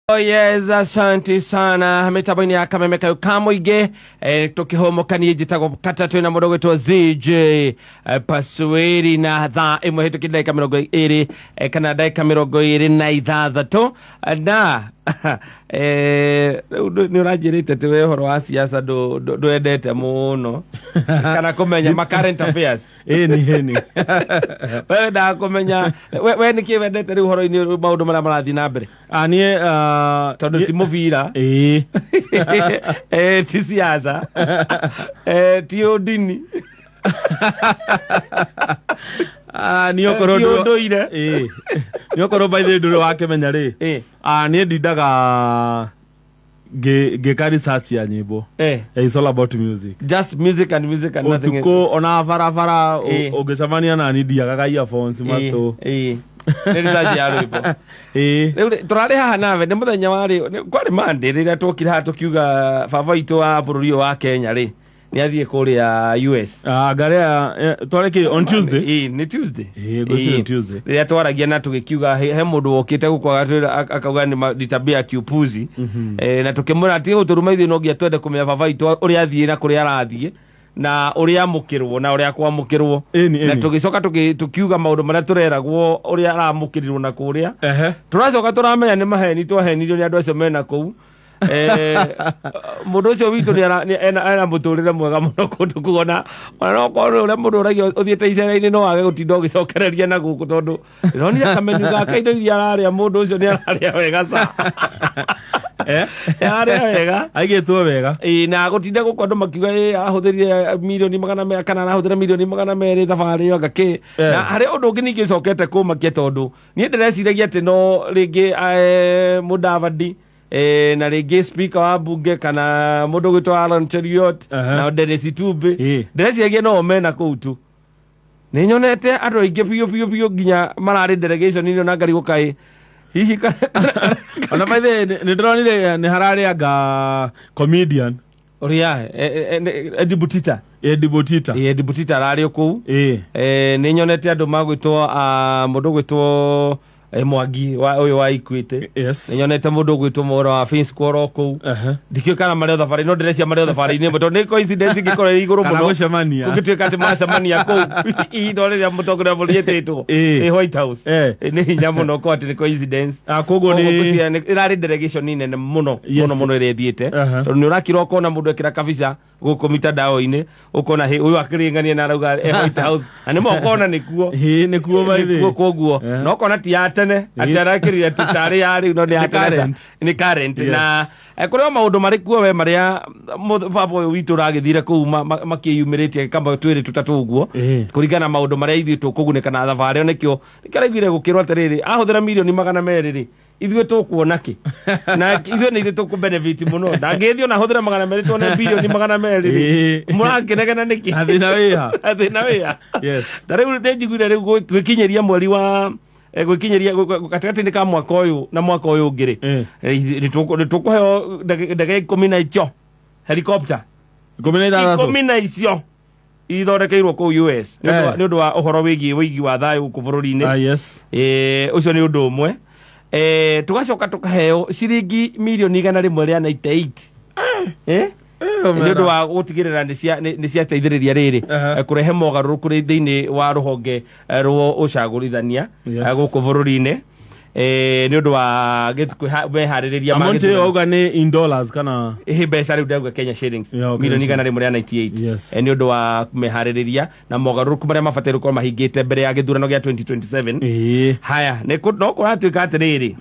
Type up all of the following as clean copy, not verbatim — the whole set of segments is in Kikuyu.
Oh yes, asante sana mitambo-inĩ ya kameme kayo ka mũingĩ tũkĩhũmũka. Niĩ njĩtagwo Kata, twĩna mũndũ gwĩtwo ZJ Pasuĩri, na thaa 1 hĩtũkĩte ndagĩka 20 kana ndagĩka 26. Na rĩu nĩ ũranjĩrĩte atĩ we ũhoro wa siasa ndwendete mũno kana kũmenya ma current affairs. Ĩni, ĩni. We wendaga kũmenya we nĩkĩ wendete rĩu ũhoro-inĩ maũndũ marĩa marathiĩ na mbere? Ah, niĩ Tondũ ti mũbira. Ĩĩ. Ti siasa, ti ũndini. Ah, niĩ okorwo ti ũndũire. Ĩĩ, niĩ okorwo by the way ndũrĩ wakĩmenya rĩ, ah, niĩ ndindaga ngĩka research ya nyĩmbo. It's all about music. Just music and music and nothing else. Ũtukũ ona barabara ũngĩcemania nani ndiagaga earphones matũ. Nĩ research ya rwĩmbo. Ĩĩ. Rĩu rĩ, tũrarĩ haha nawe nĩ mũthenya warĩ kwarĩ Monday rĩrĩa twokire haha tũkiuga baba witũ wa bũrũri ũyũ wa Kenya rĩ nĩ athiĩ kũrĩa US. Ah, ngaria twarĩ kĩ on Tuesday. Ĩĩ, nĩ Tuesday. Ĩĩ, ngwĩciria Ĩĩ. Tuesday. Rĩrĩa twaragia na tũgĩkiuga he mũndũ wokĩte gũkũ agatwĩra akauga nĩ tabia ya kiupuzi. Na tũkĩmwĩra atige gũtũruma, ithuĩ no nginya twende kũmenya baba witũ ũrĩa athiĩ na kũrĩa arathiĩ na ũrĩa amũkĩrwo na ũrĩa kwamũkĩrwo. Ĩni. Na Ĩni. tũgĩcoka tũkiuga maũndũ marĩa tũreragwo ũrĩa aramũkĩrirwo na kũrĩa. Tũracoka tũramenya nĩ maheni twahenirio nĩ andũ acio mena kũu. Mũndũ ũcio witũ nĩ ena mũtũrĩre mwega mũno kũndũ kũu, ona no korwo ũrĩa mũndũ ũragia ũthiĩte icera-inĩ no age gũtinda ũgĩcokereria na gũkũ, tondũ ndĩronire kamenyu gake, indo iria ararĩa, mũndũ ũcio nĩ ararĩa wega ca. Nĩ ararĩa wega. Aigĩtwo wega. Ĩĩ, na gũtinda gũkũ andũ makiuga ĩ arahũthĩrire milioni 200 kana arahũthĩra milioni 200 thabarĩ ĩyo anga kĩ. Na harĩ ũndũ ũngĩ ningĩ ũcokete kũmakia, tondũ niĩ ndĩreciragia atĩ no rĩngĩ Mudavadi na rĩngĩ speaker wa bunge kana mũndũ ũgwĩtwo Aaron Cheruiyot na Dennis Itumbi, ndĩreciragia no o mena kũu tu. Nĩ nyonete andũ aingĩ biũ biũ biũ, nginya mararĩ delegation ĩno na ngarigũ kaĩ hihi Ona by the way, nĩ ndĩronire nĩ hararĩ anga comedian. Ũrĩa Eddie Butita. Eddie Butita. Ĩĩ, Eddie Butita ararĩ o kũu. Ĩĩ. Nĩ nyonete andũ magwĩtwo, mũndũ ũgwĩtwo Mwangi wa ũyũ wa Equity. Nĩ nyonete mũndũ ũgwĩtwo Mwaura wa Finsco oro kũu. Ndikĩũĩ kana marĩ o thabarĩ, no ndĩrecia marĩ o thabarĩ-inĩ ĩmwe, tondũ nĩ coincidence ingĩkorwo ĩrĩ igũrũ Kana mũno gũcemania. Gũgĩtuĩka atĩ macemania kũu ihinda o rĩrĩa mũtongoria wa bũrũri etĩtwo White House. Nĩ hinya mũno ko atĩ nĩ coincidence. Ah, koguo Koguo ngwĩciria ĩrarĩ delegation nene mũno mũno mũno ĩrĩa ĩthiĩte, tondũ nĩ ũrakira ũkona mũndũ ekĩra kabica gũkũ mitandao-inĩ, ũkona hĩ ũyũ akĩrĩng'ania na arauga e White House, na nĩma ũkona nĩkuo. Ĩĩ, nĩkuo by the way. Nĩkuo, koguo na ũkona ti ya tene atĩ arakĩrire atĩ tarĩ ya rĩu, no nĩ ya Nĩ tene ca. current. Nĩ current. Na kũrĩ o maũndũ marĩ kuo we marĩa baba ũyũ witũ ũragĩthire kũu makĩyumĩrĩtie kama twĩrĩ tũtatũ ũguo, kũringana na maũndũ marĩa ithuĩ tũkũgunĩka na thabarĩ ĩyo. Nĩkĩo nĩkĩo araiguire gũkĩrwo atĩrĩrĩ, ahũthĩra milioni 200 rĩ, ithuĩ tũkuona kĩ? Na ithuĩ nĩ ithuĩ tũkũ benefit mũno. Ndangĩthiĩ ona ahũthĩre 200 tuone bilioni 200 rĩ. Mũrakĩnegena nĩkĩ? Na thĩna wĩha? Thĩna wĩha? Yes. Ta rĩu nĩ njiguire rĩu gwĩkinyĩria mweri wa gwĩkinyĩria gatagatĩ-inĩ ka mwaka ũyũ na mwaka ũyũ ũngĩ rĩ, nĩ tũkũheo ndege 10 na icio helicopter. 16. 10 na icio ithondekeirwo kũu US nĩ ũndũ wa ũhoro wĩgiĩ wĩigi wa thayũ gũkũ bũrũri-inĩ. Ah, yes. Ũcio nĩ ũndũ ũmwe. Tũgacoka tũkaheo ciringi milioni 198 nĩ ũndũ wa gũtigĩrĩra nĩ ciateithĩrĩria rĩrĩ kũrehe mogarũrũku thĩinĩ wa rũhonge rwa ũcagũrithania gũkũ bũrũri-inĩ, nĩ ũndũ wa meharĩrĩria ma Amount ĩyo gĩthurano. Auga nĩ in dollars kana? Ĩhĩ, mbeca rĩu ndauga Kenya shillings. Yeah, okay, Milioni 198 nĩ ũndũ wa meharĩrĩria na mogarũrũku marĩa mabataire gũkorwo mahingĩte mbere ya gĩthurano gĩa 2027. Haya, no kũratuĩka atĩrĩrĩ,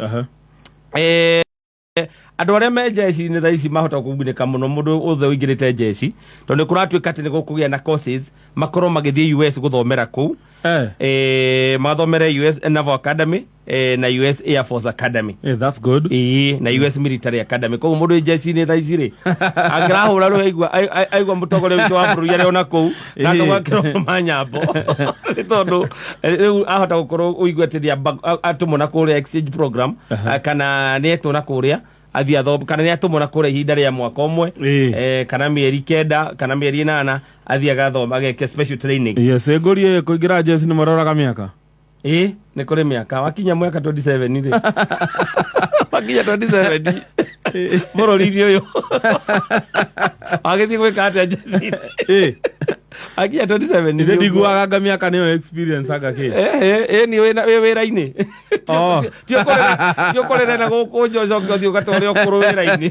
andũ arĩa me njeci-inĩ thaa ici mahota kũgunĩka mũno, mũndũ othe ũingĩrĩte njeci, tondũ nĩ kũratuĩka atĩ nĩ gũkũgĩa na courses makorwo magĩthiĩ US gũthomera kũu. Mathomere US Naval Academy na US Air Force Academy. That's good. Ĩĩ, na US Military Academy. Koguo mũndũ wĩ njeci-inĩ thaa ici rĩ, angĩrahũra rĩu aigua mũtongoria witũ wa bũrũri arĩ ona kũu na ndũgakĩrwo manyambo, nĩ tondũ rĩu ahota gũkorwo ũigue atĩ atũmwo na kũrĩa exchange program, kana nĩ etwo na kũrĩa athiĩ athome, kana nĩ atũmwo na kũrĩa ihinda rĩa mwaka ũmwe kana mĩeri 9 kana mĩeri 8, athiĩ agathoma ageke special training. Yes, ngũrie, kũingĩra njeci nĩ maroraga mĩaka? Ĩ nĩ kũrĩ mĩaka wakinya mwaka 27 rĩ, wakinya 27 bũrũri-inĩ ũyũ wagĩthiĩ gwĩka atĩa jeci? Wakinya 27 Ithe ndiguaga anga mĩaka nĩyo experience anga kĩ. Ĩ nĩ wĩ wĩra-inĩ. Ti ũkũrĩre na gũkũ nja ũcoke ũthiĩ ũgatware ũkũrũ wĩra-inĩ,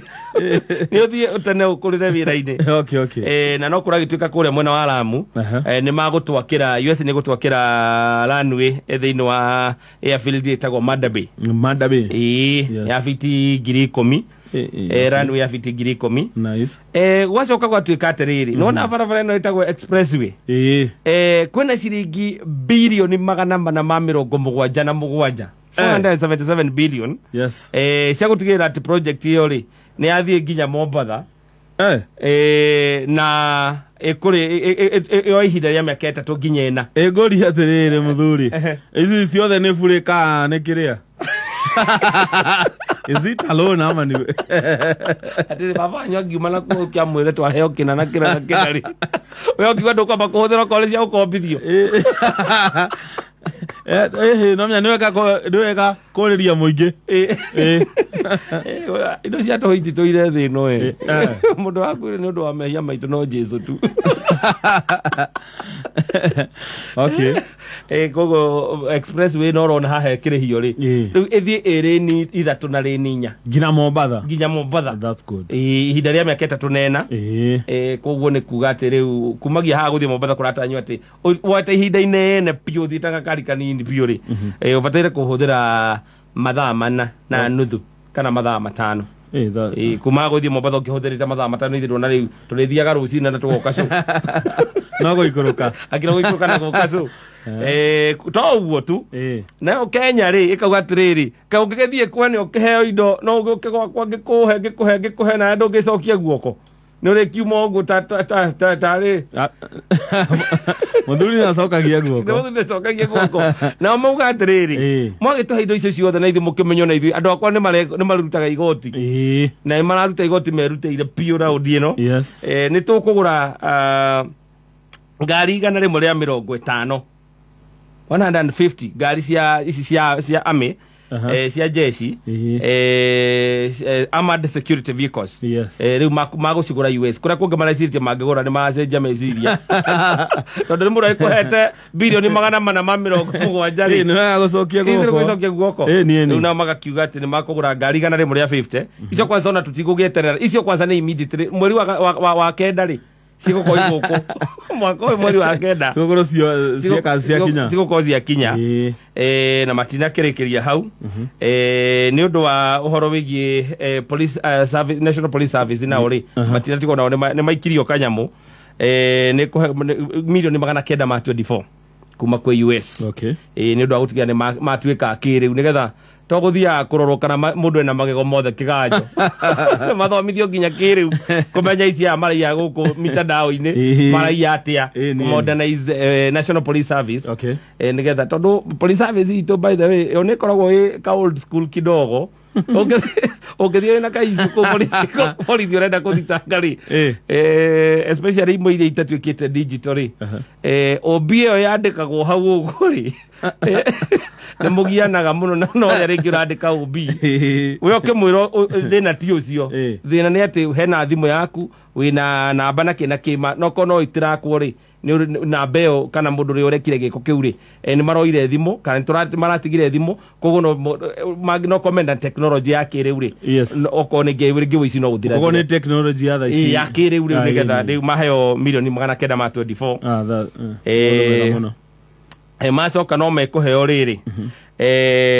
nĩ ũthiĩ tene ũkũrĩre wĩra-inĩ. Okay. Na no kũragĩtuĩka kũrĩa mwena wa Lamu nĩ magũtwakĩra, US nĩ gũtwakĩra runway thĩinĩ wa airfield ĩtagwo Manda Bay. Manda Bay. Ĩĩ. Ya fiti 10,000. Runway ya fiti 10,000. Nice. Gwacoka gwatuĩka atĩrĩrĩ, nĩwona barabara ĩno ĩtagwo expressway, kwĩna ciringi birioni 477, 477 billion, cia gũtigĩrĩra atĩ project ĩyo rĩ nĩ yathiĩ nginya Mombatha, na ĩkũrĩ yo ihinda rĩa mĩaka 3 nginya 4. Ĩngũria atĩrĩrĩ mũthuri. Ici ciothe nĩ burĩ ka nĩ kĩrĩa? Is it a loan ama ni? Atĩrĩ, baba wanyu angiuma na kũu kĩamwĩre twaheo kĩna na kĩna na kĩna rĩ, we ũngiuga ndũkwamba kũhũthĩra okorwo nĩ cia gũkombithio? No menya nĩ wega kũrĩria mũingĩ. Indo cia tũhũ ititũire thĩ ĩno ĩ. Mũndũ wakuire nĩ ũndũ wa mehia maitũ no Jesu tu. Koguo expressway no ũrona haha ĩkĩrĩhio rĩ, rĩu ĩthiĩ ĩ rĩni 3 na rĩni 4. Nginya Mombatha. Nginya Mombatha. That's good. Ihinda rĩa mĩaka 3 na 4. Koguo nĩ kuga atĩ rĩu kumagia haha gũthiĩ Mombatha kũratanywo atĩ woete ihinda inene biũ ũthiĩte gakari kanini biũ rĩ, ũbataire kũhũthĩra mathaa 4.5 kana mathaa 5. Kuma gũthiĩ Mombatha ũkĩhũthĩrĩte mathaa 5, ithuĩ ndona rĩu tũrĩthiaga rũcinĩ na tũgoka cũ. No gũikũrũka. Akĩra gũikũrũka na gũka cũ. To ũguo tu, nayo Kenya rĩ ĩkauga atĩrĩrĩ, kaĩ ũngĩgĩthiĩ kwene ũkĩheo indo no ũgĩũke gwakwa ngĩkũhe ngĩkũhe ngĩkũhe na ndũngĩcokia guoko nĩ ũrĩkiuma ũguo ta ta ta ta tarĩ. Mũthuri nĩacokagia guoko. Nĩcokagia guoko. Nao mauga atĩrĩrĩ, mwagĩtũhe indo icio ciothe na ithuĩ mũkĩmenywo na ithuĩ andũ akwa nĩ marutaga igoti, na nĩ mararuta igoti merutĩire biũ raundi ĩno. Nĩ tũkũgũra ngari 150, 150 ngari cia ici cia army, cia jeshi, armored security vehicles. Rĩu magũcigũra US, kũrĩa kũngĩ marecirĩtie mangĩgũra nĩ maracenjia meciria tondũ nĩ mũndũ agĩkũhete birioni 470 rĩ. Nĩ wega gũcokia Ithuĩ guoko. gũcokia guoko. Ĩĩ, Rĩu nĩ. nao magakiuga atĩ nĩ makũgũra ngari 150. Icio kwanza ona tũtigũgĩeterera, icio kwanza nĩ immediately mweri wa kenda rĩ cigũkorwo igũkũ mwaka ũyũ mweri wa kenda. Cigũkorwo cieka ciakinya. Cigũkorwo ciakinya. Na matinakĩrĩkĩria hau. Nĩ ũndũ wa ũhoro wĩgiĩ police service, National Police Service nao rĩ, matinatigwo nao nĩ maikirio kanyamũ, nĩ kũhe milioni 924 kuma kwĩ US. Nĩ ũndũ wa gũtigĩrĩra nĩ matuĩka a kĩrĩu nĩgetha to gũthiaga kũrorwo kana mũndũ ena magego mothe kĩganjo, mathomithio nginya kĩrĩu kũmenya ici aya maraiya gũkũ mitandao-inĩ maraiya atĩa, modernize National Police Service, nĩgetha tondũ police service itũ, by the way, ĩyo nĩ ĩkoragwo ĩ ka old school kidogo. Ũngĩthiĩ wĩna kaicu kũu borithi ũrenda kũthitanga rĩ, especially imwe iria itatuĩkĩte digital rĩ, OB ĩyo yandĩkagwo hau ũguo rĩ, nĩ mũgianaga mũno na ũrĩa rĩngĩ ũrandĩka OB. We ũkĩmwĩra thĩna ti ũcio. Thĩna nĩ atĩ hena thimũ yaku wĩna namba na kĩ na kĩ no korwo no itirakwo rĩ, nĩ namba ĩyo kana mũndũ ũrĩa ũrekire gĩko kĩu rĩ, nĩ maroire thimũ kana maratigire thimũ, koguo no no komenda technology ya kĩrĩu rĩ, okorwo nĩ rĩngĩ ũici no ũthira. Koguo nĩ technology ya thaa ici. Ya kĩrĩu rĩu, nĩgetha rĩu maheo milioni 924. Ah, ũndũ mwega mũno. Macoka no mekũheo rĩrĩ,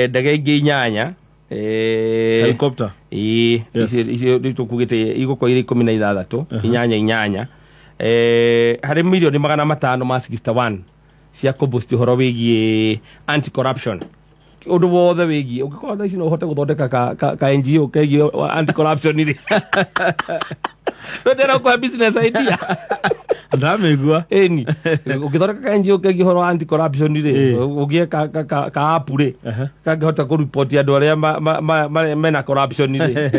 ndege ingĩ 8. Helicopter. Ĩĩ. Icio rĩu tũkugĩte igũkorwo irĩ 16, 8 8, harĩ milioni 561 cia kũboost ũhoro wĩgiĩ anti corruption, ũndũ wothe wĩgiĩ ũngĩkorwo thaa ici no ũhote gũthondeka ka NGO kegiĩ anti corruption rĩ, ndwetera kũhe business idea. Ndamĩigua. Ĩni ũngĩthondeka ka NGO kegiĩ ũhoro wa anti corruption rĩ, ũgĩe ka app rĩ, kangĩhota kũripoti andũ arĩa mena corruption rĩ,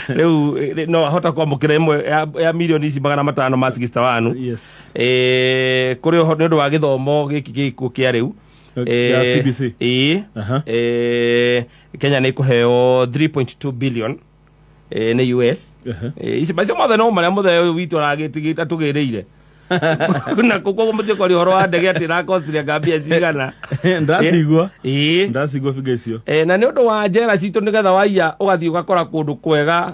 rĩu no ahota kwamũkĩra ĩmwe ya milioni ici 561. Kũrĩ ũhoro nĩ ũndũ wa gĩthomo gĩkĩ gĩkuo kĩa rĩu. Ya CBC. Ĩĩ. Aha. Kenya nĩ ĩkũheo 3.2 billion nĩ US. Aha. Ici macio mothe no marĩa mũthee ũyũ witũ aragĩtigĩte atũgĩrĩire na koguo mũtie kwaria ũhoro wa ndege atĩ ĩrakostire anga mbia cigana. Ndacigua. Ĩĩ. Ndacigua figa icio. Na nĩ ũndũ wa njera citũ nĩgetha waiya ũgathiĩ ũgakora kũndũ kwega.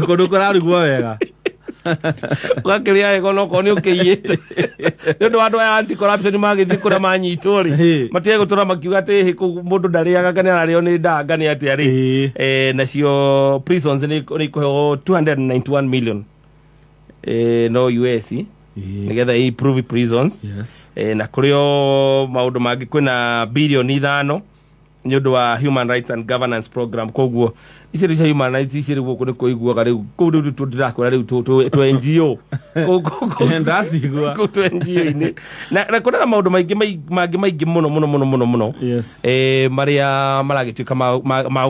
Kũndũ kũrarugwo wega. Ũgakĩrĩa wega onokorwo nĩ ũkĩiyĩte nĩ ũndũ wa andũ aya anti corruption magĩthiĩ kũrĩa manyitwo rĩ, Ĩĩ. matige gũtũra makiuga atĩ hĩ kũu mũndũ ndarĩaga kana ararĩo nĩ ndanga nĩ atĩa rĩ. Ĩĩ. Nacio prisons nĩ ikũheo 291 million no US Ĩĩ. nĩgetha improve prisons. Yes. Na kũrĩ o maũndũ mangĩ kwĩna bilioni 5 nĩ ũndũ wa human rights and governance program. Koguo ici rĩu cia human rights ici rĩu gũkũ nĩ kũiguaga rĩu kũu rĩu ndĩrakwĩra rĩu tũ NGO. Ndacigua. Kũu tũ NGO-inĩ na kũrĩ na maũndũ maingĩ mangĩ maingĩ mũno mũno mũno mũno mũno Yes. Marĩa maragĩtuĩka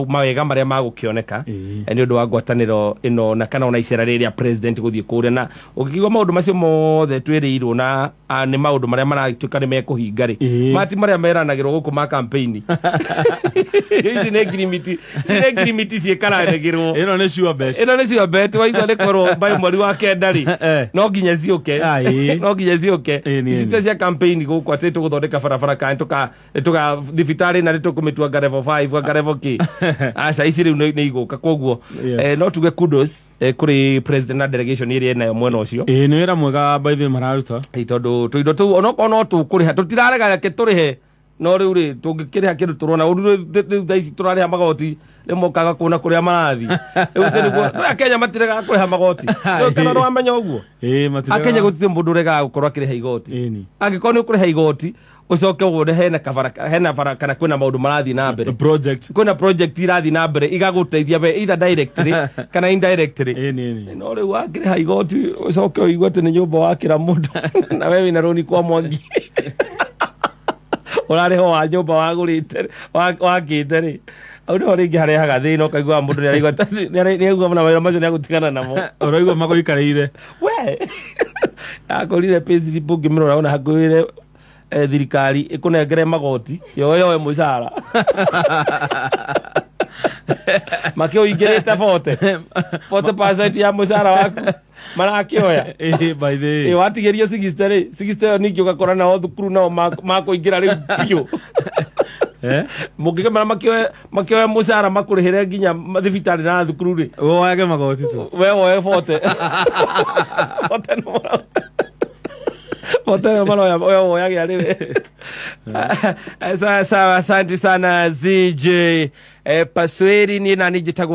mawega marĩa magũkĩoneka Ĩĩ. nĩ ũndũ wa ngwatanĩro ĩno na kana ona icera rĩrĩa president gũthiĩ kũrĩa na ũngĩkĩigua maũndũ macio mothe twĩrĩirwo na nĩ maũndũ marĩa maragĩtuĩka nĩ mekũhinga rĩ, Ĩĩ. mati marĩa meranagĩrwo gũkũ ma campaign ici nĩ ngirimiti, ici nĩ ngirimiti ciĩkaranagĩrwo. Ĩno nĩ sure bet. Ĩno nĩ cio bet waigua nĩ korwo by mweri wa 9 rĩ, no nginya ciũke. Ah, ĩĩ. No nginya ciũke. Ĩĩ, nĩ ici ĩĩ. ta cia campaign gũkũ atĩ tũgũthondeka barabara kana tũka thibitarĩ na nĩ tũkũmĩtua anga level 5 anga level k, aca ici rĩu nĩ igũka koguo. Yes. No tuge kudos kũrĩ president na delegation ĩrĩa ĩnayo mwena ũcio. Ĩĩ, nĩ wĩra mwega by the way mararuta. Ĩ, tondũ tũindo tũu onokorwo no tũkũrĩha tũtirarega reke tũrĩhe no rĩu rĩ tũngĩkĩrĩha kĩndũ tũrona ũru rĩu thaa ici tũrarĩha magoti rĩmwe ũkaga kuona kũrĩa marathiĩ rĩu ũcio nĩguo rĩu Akenya matiregaga kũrĩha magoti. Rĩu kana nĩwamenya ũguo? Ĩĩ, matiregaga. Akenya gũtirĩ mũndũ ũregaga gũkorwo akĩrĩha igoti. Ĩĩ, ni. Angĩkorwo nĩ ũkũrĩha igoti ũcoke wone hena kabara hena bara kana kwĩna maũndũ marathiĩ na mbere, Project. kwĩna project irathiĩ na mbere igagũteithia we either directly kana indirectly. Ĩĩ, nĩ. No rĩu wakĩrĩha igoti ũcoke ũigue atĩ nĩ nyũmba wakĩra mũndũ na we wĩna rũni kwa Mwangi ũrarĩha wa nyũmba wagũrĩte wakĩte rĩ, hau nĩho rĩngĩ harehaga thĩna ũkaigua mũndũ nĩaraigua nĩaigua na mawĩra macio nĩagũtigana namo. Ũraigua magũikarĩire. We akorire payslip ũngĩmĩrora ona hakuhĩ thirikari ĩkũnengere magoti yoe yoe mũcara makĩũingĩrĩte 40% ya mũcara waku marakĩoya. Ĩĩ, by the way. Ĩ, watigĩrio 60 rĩ, 60 ĩyo ningĩ ũgakora nao thukuru nao makũingĩra rĩu biũ. Eh? Mũngĩkĩmera makĩoe mũcara makũrĩhĩre nginya thibitarĩ na thukuru rĩ, Woyage magoti tu. We woe 40 40 nĩ 40 nĩ maroya we woyage arĩ we. Sawa sawa, asante sana ZJ Pasweri. Niĩ nani njĩtagwo